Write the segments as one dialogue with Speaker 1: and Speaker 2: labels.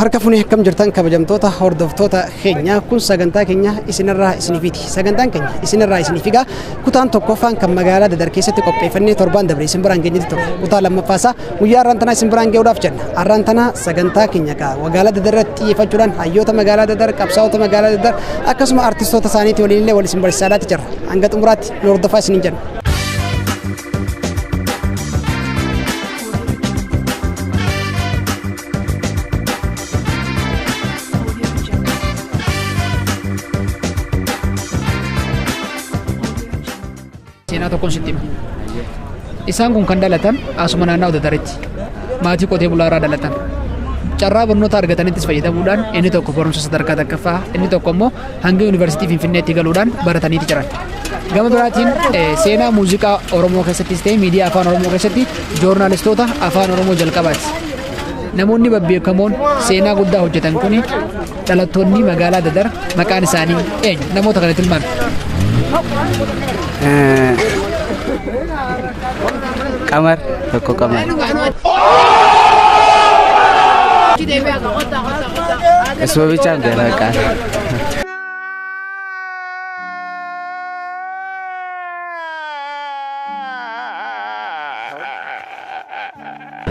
Speaker 1: Harka fuunee akkam jirtan kabajamtoota hordoftoota keenya kun sagantaa keenya isinirraa isiniifiti. Sagantaan keenya isinirraa isiniif egaa kutaan tokkoffaan kan magaalaa Dadar keessatti qopheeffannee torbaan dabre isin biraan geenyetti ture. Kutaa lammaffaasaa guyyaa har'aan tanaa isin biraan ga'uudhaaf jenna. Har'aan tanaa sagantaa keenya magaalaa Dadar irratti xiyyeeffachuudhaan hayyoota magaalaa Dadar, qabsaa'ota magaalaa Dadar akkasuma artistoota isaaniitii waliin illee wal isin barsiisaadhaatti jirra. Hanga xumuraatti nu hordofaa isiniin jenna. Seenaa tokkoon sitti hima. Isaan kun kan dhalatan asuma naannawaa Dadaritti. Maatii qotee bulaa irraa dhalatan. Carraa barnoota argatanittis fayyadamuudhaan inni tokko barumsa sadarkaa takkaffaa inni tokko immoo hanga yuunivarsiitii Finfinneetti galuudhaan barataniiti jiran. Gama biraatiin seenaa muuziqaa Oromoo keessattis ta'e miidiyaa afaan Oromoo keessatti joornaalistoota afaan Oromoo jalqabaati. Namoonni babbeekamoon seenaa guddaa hojjetan kun dhalattoonni magaalaa Dadar maqaan isaanii eenyu? Namoota kana tilmaami.
Speaker 2: Qamar tokko qamar. Isuma bichaan beela maqaan.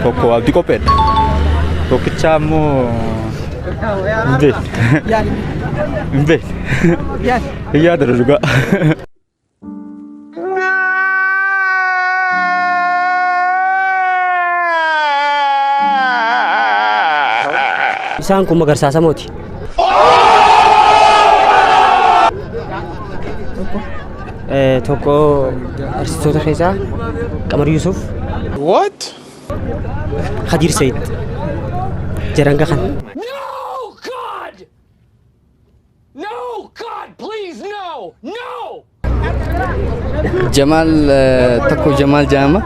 Speaker 3: Tokko abdii qopheedha. Tokkicha immoo hin beekne. Hin beekne. Hin yaadadhu dhugaa.
Speaker 4: Isaan kun Magarsaa Samooti. Tokko artistoota keessaa Qamar Yuusuf.
Speaker 5: What?
Speaker 4: Khadiir Sayid. Jaranga kana.
Speaker 5: No, God! No, God, please, no! No!
Speaker 2: Jamaal tokko Jamaal jedhama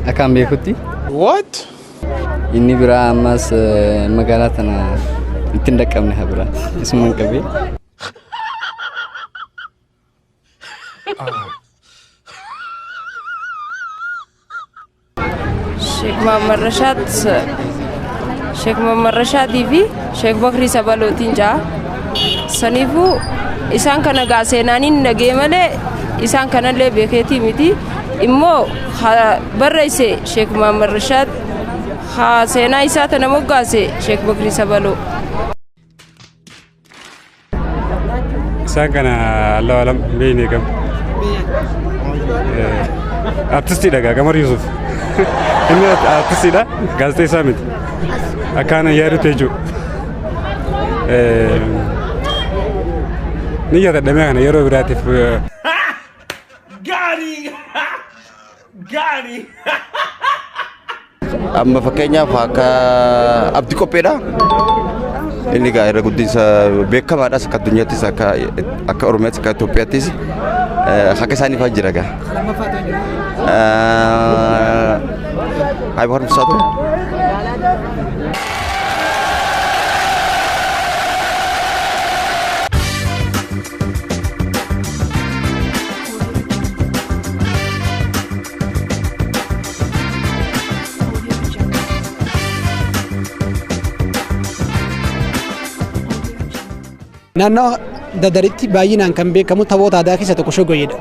Speaker 2: akkaan beekutti.
Speaker 5: What?
Speaker 2: Inni biraa ammas magaalaa tana ittiin dhaqqabne haa biraa. Isuma hin qabee.
Speaker 6: Sheek Muhammad Rashaad Sheek Muhammad Rashaadii fi Sheek Bakrii Sabalootiin ja'a. Saniifuu isaan kana gaa seenaaniin dhagee malee isaan kanallee beekeetii miti. Immoo barreesse Sheek Muhammad Rashaad haa seenaa isaa tana moggaase Sheek Bakrii Sabaloo.
Speaker 3: Isaan kana Allahu alam hin beekne gam. Artistiidha gaa Qamar Yuusuf. Inni artistiidha gaazexeessaa miti. Akkaan yaadutti jechuudha. Ni yaadadhamee kana yeroo biraatiif.
Speaker 7: Amma fakkeenyaaf akka abdi qopheedha. Inni egaa irra guddinsa beekamaadhas akka addunyaattis akka akka Oromiyaattis akka Itoophiyaattis akka isaanii fa'aa jira egaa. Ayi barumsaa ture.
Speaker 1: Naannoo Dadaritti baay'inaan kan beekamu taphoota aadaa keessaa tokko shogoyeedha.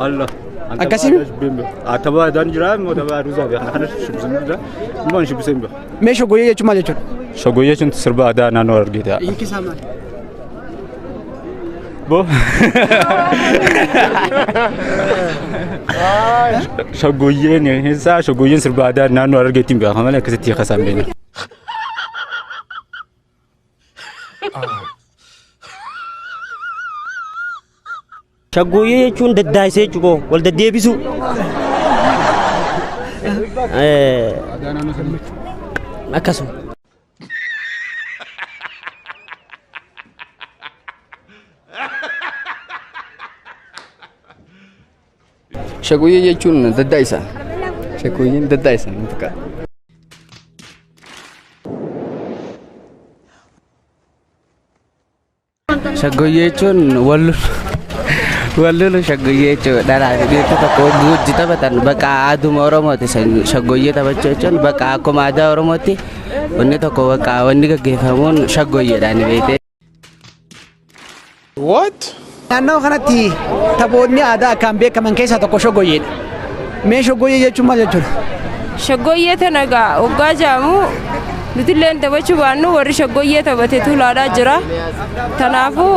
Speaker 3: Allah.
Speaker 1: Akkasii?
Speaker 3: Tapha aadaan jira immoo tapha aduusaa fi kana kana shubbisan jira. Immoo ani shubbisan hin beeku.
Speaker 1: Mee shogoyee jechuun maal jechuudha?
Speaker 3: Shogoyyee jechuun sirba aadaa naannoo Harargeeti.
Speaker 1: Hiiki isaa maali?
Speaker 3: Bo. Shaggoyyeen isaa shaggoyyeen sirba aadaa naannoo Harargeetti hin beekama malee akkasitti hiika isaa hin beekne.
Speaker 4: Shaggooyyee jechuun daddaayisee jechuudha wal deddeebisuu. Akkasuma.
Speaker 2: Shaguyyee jechuun daddaa isaa. Shaggooyyeen daddaa'isan hin fakkaata.
Speaker 8: Shaggooyyee jechuun wal lolu shaggooyyee jechuudha. Dhalaa fi dhiirri tokko wajji taphatan bakka aaduma Oromooti. Shaggooyyee taphachuu jechuun bakka akkuma aadaa Oromootti wanni tokko bakka wanni gaggeeffamuun shaggooyyeedhaan beekte.
Speaker 5: What?
Speaker 1: Naannoo kanatti taphoonni aadaa akkaan beekaman keessaa tokko shaggooyyeedha. Mee shaggooyyee jechuun maal jechuudha?
Speaker 6: Shaggooyyee tana gaa waggaa jaamu nutilleen taphachuu baannu warri shaggooyyee taphate tuulaadhaa jira. Kanaafuu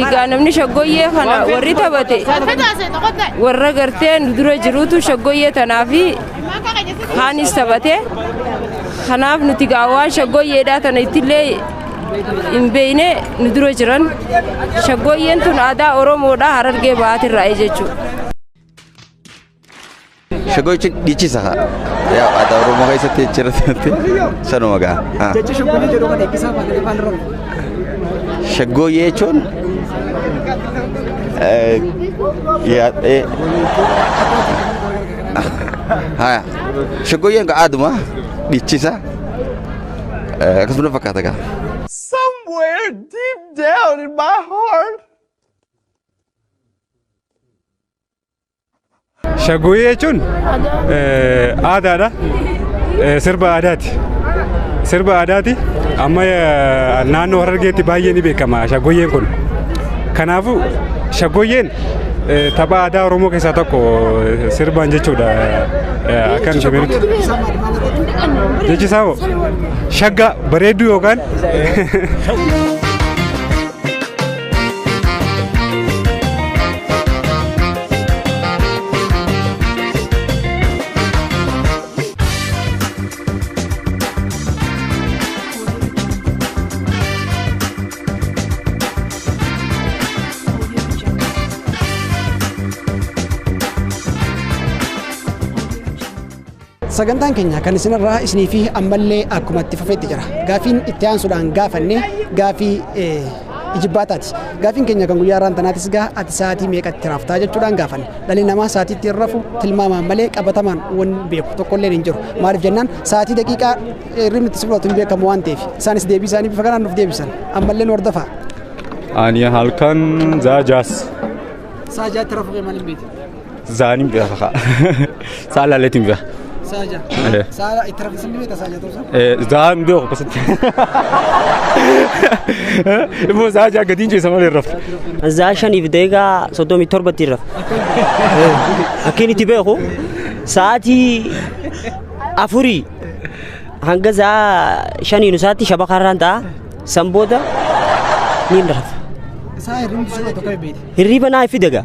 Speaker 6: egaa namni shaggooyyee kana warri taphate warra gartee nu dura jirutu shaggooyyee tanaa fi kaanis taphate. Kanaaf nuti gaa waan shaggooyyeedhaa tana ittillee hin beekne nu dura jiran. Shaggooyyeen tun aadaa Oromoodhaa Harargee Bahaatirraa jechuudha.
Speaker 7: Shaggooyyee jechuun dhiichisa. Yaa aadaa Oromoo keessatti jechuudha sanuma gaa.
Speaker 1: Jechi shaggooyyee jedhu kana eebbisaa maal afaan irra?
Speaker 7: Shaggooyyee jechuun haya shaggooyyeen gaa aaduma dhiichisa akkasuma fakkaata gaa.
Speaker 5: Somewhere deep down in my heart.
Speaker 3: Shaggooyyee jechuun aadaadha. Sirba aadaati. Sirba aadaati. Amma naannoo Harargeetti baay'ee ni beekama shaggooyyeen kun. Kanaafuu shaggooyyeen tapha aadaa Oromoo keessaa tokko sirbaan jechuudha. Akka nuti beeknutti. Jechi isaa hoo shagga bareedduu yookaan
Speaker 1: Sagantaan keenya kan isinirraa isinii fi ammallee akkuma itti fufeetti jira. Gaafiin itti aansuudhaan gaafanne gaafii ijibbaataati. Gaafiin keenya kan guyyaa har'aan tanaatis gaa ati sa'aatii meeqatti raftaa jechuudhaan gaafanne. Dhalli namaa sa'aatii itti rafu tilmaamaan malee qabatamaan waan beeku tokkolleen hin jiru. Maaliif jennaan sa'aatii daqiiqaa hirribni itti si fudhatu hin beekamu waan ta'eef isaanis deebii isaanii bifa kanaan nuuf deebisan. Ammallee nu hordofaa.
Speaker 3: Ani halkan sa'a jaas.
Speaker 1: Sa'a jaatti rafuu kee maaliin beekte?
Speaker 3: Zaanin beeka. Sa'a laaleetiin beeka.
Speaker 1: Sa'a ja'a. Sa'a itti raffisan ni beekta sa'a ja'a ta'uusaa?
Speaker 3: Zaan beeku akkasitti. Immoo sa'a ja'a gadiin ciisa malee rafta.
Speaker 4: Sa'a 5:37 rafa. Akka inni itti beeku sa'aatii 4 hanga sa'a 5 isaatti shabakaarraan ta'a. San booda ni rafa.
Speaker 1: Sa'a hirribni itti fudhatu akkamiin beekte?
Speaker 4: Hirriba naa fida gaa.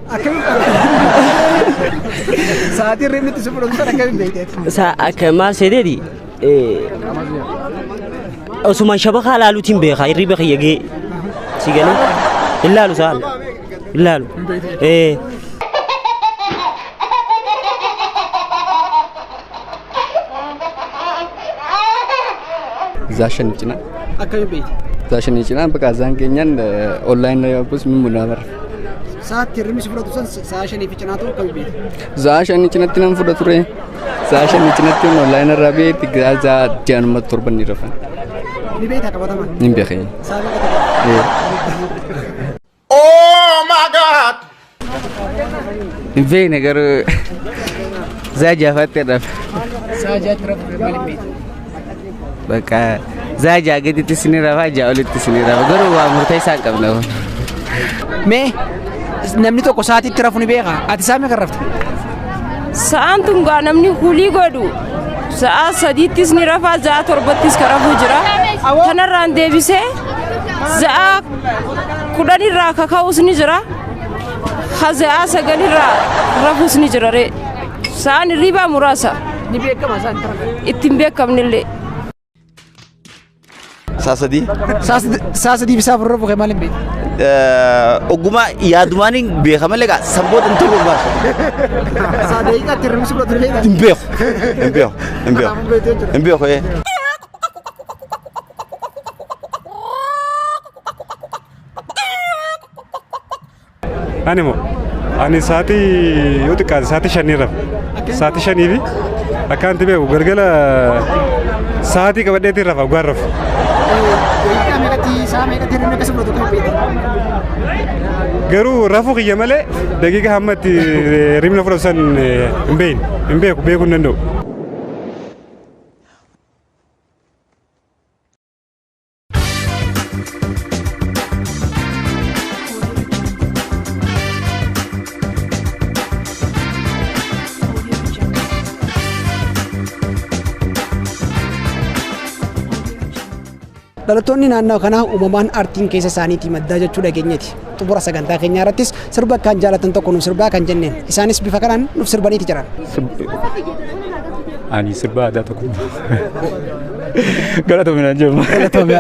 Speaker 1: Sa'aatii hirribni itti fudhatu sana akkamiin beekte?
Speaker 4: Akka maal seeteeti osuma shabakaa laaluutiin beeka hirriba kiyya gee si galee hin laalu sa'a hin laalu.
Speaker 2: Sa'a 5 cinaa.
Speaker 1: Akkamiin beekte?
Speaker 2: Sa'a 5 cinaa bakka isaan keenyaan online yaabus min munaafar.
Speaker 1: Sa'aatii hirribni si fudhatu san sa'a 5 fi cinaa ta'uu akkamiin beekte?
Speaker 2: Sa'a 5 cinatti nan fudha ture. Sa'a 5 cinatti online irraa beekti sa'a jaanuma torban ni rafan.
Speaker 1: Ni beektaa qabatamaan?
Speaker 2: Ni beekee.
Speaker 1: Sa'a meeqa ta'e?
Speaker 5: Oh my God!
Speaker 8: Hin beekne garuu sa'a jaafaatti rafa.
Speaker 1: Sa'a jaatti rafuu kee maaliin beekte?
Speaker 8: Bakka sa'a ja'a gadittis ni rafa ja'a olittis ni rafa garuu waa murteessaa hin qabne.
Speaker 1: Mee namni tokko sa'aatii itti rafu ni beekaa? Ati sa'a meeqa rafta?
Speaker 6: Sa'aan tun gaa namni hulii godhu sa'a 3ttis ni rafa sa'a 7ttis ka rafuu jira. Kanarraan deebisee sa'a 10irraa kaka'us ni jira. Ha sa'a 9irraa rafus ni jira ree. Sa'aan hirribaa muraasa.
Speaker 1: Ni beekama sa'aan itti rafu?
Speaker 6: Itti hin beekamnellee.
Speaker 7: Sa'a 3.
Speaker 1: Sa'a 3 fi sa'a 4 rafuu kee maaliin beekte?
Speaker 7: Ogummaa yaadumaan beeka malee gaa sanboota hin tolu baasu.
Speaker 1: Sa'a daqiiqaatti hirribni si fudhatu ni beektaa?
Speaker 7: Hin beeku. Hin beeku. Hin beeku. Hin beeku.
Speaker 3: Ani moo ani sa'aatii yoo xiqqaate sa'aatii 5 rafa. Sa'aatii 5 fi Akkanti beeku galgala sa'aatii qabadheetiin rafa dhugaan rafu.
Speaker 1: Daqiiqaa meeqatti sa'a meeqatti hirribni akka si fudhatu kan beektu?
Speaker 3: Garuu rafuu kiyya malee daqiiqa hamma itti hirribni na fudhatu san hin beekne hin beeku beekuu hin danda'u.
Speaker 1: Dhalattoonni naannoo kanaa uumamaan aartiin keessa isaaniitii maddaa jechuu dhageenyeeti. Xumura sagantaa keenyaa irrattis sirba akkaan jaalatan tokko nuuf sirbaa kan jenneen. Isaanis bifa kanaan nuuf sirbaniiti jiran.
Speaker 9: Ani sirba aadaa tokko. Galatoomi naan jedhu.
Speaker 1: Galatoomi.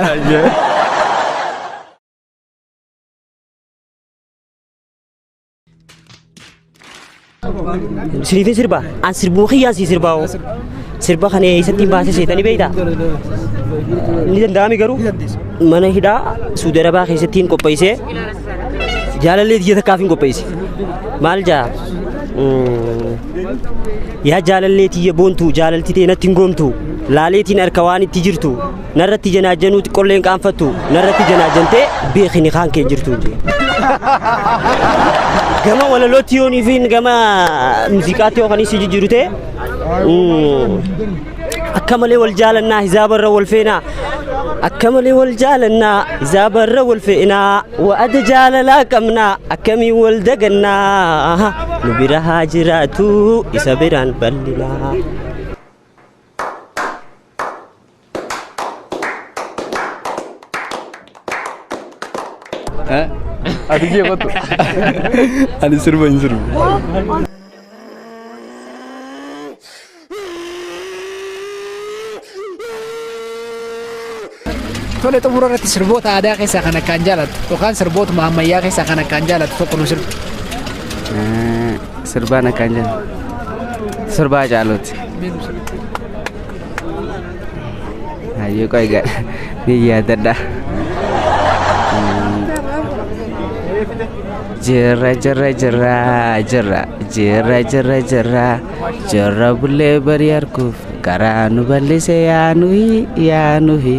Speaker 4: Siniifin sirba. An sirbuma kiyyaan sii sirbaa hoo. Sirba kana eessatti baasee seetanii beektaa? Ni danda'ami garuu mana hidhaa Suudi Arabaa keessatti hin qopheessee jaalallee tiyya takkaaf hin qopheesse. Maal jaa? Yaa jaalallee tiyya boontu jaalalti tee natti hin goomtu laaleetiin harka waan itti jirtu narratti janaajjanuu xiqqolleen qaanfattu narratti janaajjantee beekini kaan kee jirtu. Gama walalootti yoonii fi gama muuziqaatti yoo kan si jijjiiru ta'e akka malee wal jaalannaa hizaabarra wal feenaa akka malee wal jaalannaa hizaabarra wal feenaa wa'ada jaalalaa qabnaa akkamiin wal dagannaa nu bira haa jiraatu isa biraan bal'inaa.
Speaker 2: Ati kee kottu. Ani sirba hin sirbu.
Speaker 1: Tole xumura irratti sirboota aadaa keessaa kan akkaan jaalattu yookaan sirbootuma ammayyaa keessaa kan akkaan jaalattu tokko nu sirbi.
Speaker 8: Sirbaan akkaan jaalladhu. Sirbaa Hacaaluuti. Hayyuu qoy ni yaadadha. Jirra jirra jirra jirra jirra jirra jirra jirra bullee barii arguuf garaa nu bal'ise yaa nuhi yaa nuhi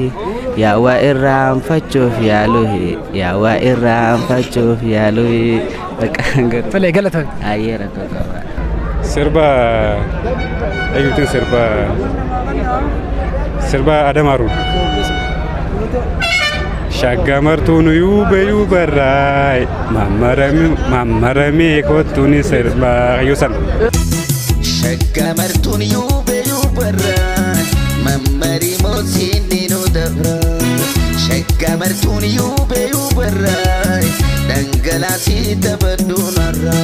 Speaker 8: yaa waa irraanfachuuf yaa luhi yaa waa irraanfachuuf yaa luhi.
Speaker 1: Tole galatoomi.
Speaker 8: Ayyee rakkoo qaba.
Speaker 3: Sirba eenyuutiin sirba sirba Adamaaruun. Shagga martuun yuube yuubarraay mammaramee kottuun sirbaa yoo sana.
Speaker 10: Shagga martuun yuube yuubarraay mammarii moosiin nu dabra. Shagga martuun yuube yuubarraay dhangalaasii taphadhuun har'aa.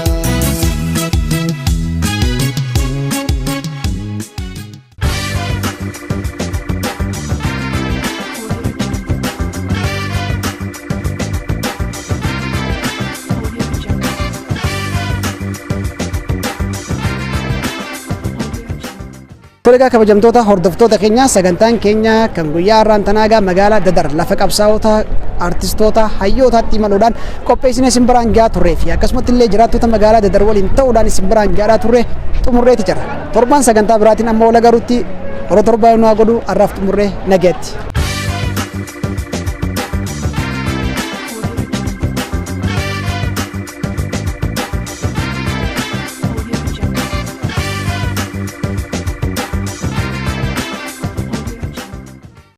Speaker 1: Tole egaa kabajamtoota hordoftoota keenya sagantaan keenya kan guyyaa har'aan tanaa egaa magaalaa Dadar lafa qabsaa'ota artistoota hayyootaatti imaluudhaan qopheessine isin biraan gahaa turree fi akkasumatti illee jiraattota magaalaa Dadar waliin ta'uudhaan isin biraan gahaa turre xumurreeti jira. Torbaan sagantaa biraatiin amma wal agarutti yeroo torbaa nu haa godhu har'aaf xumurree nagaatti.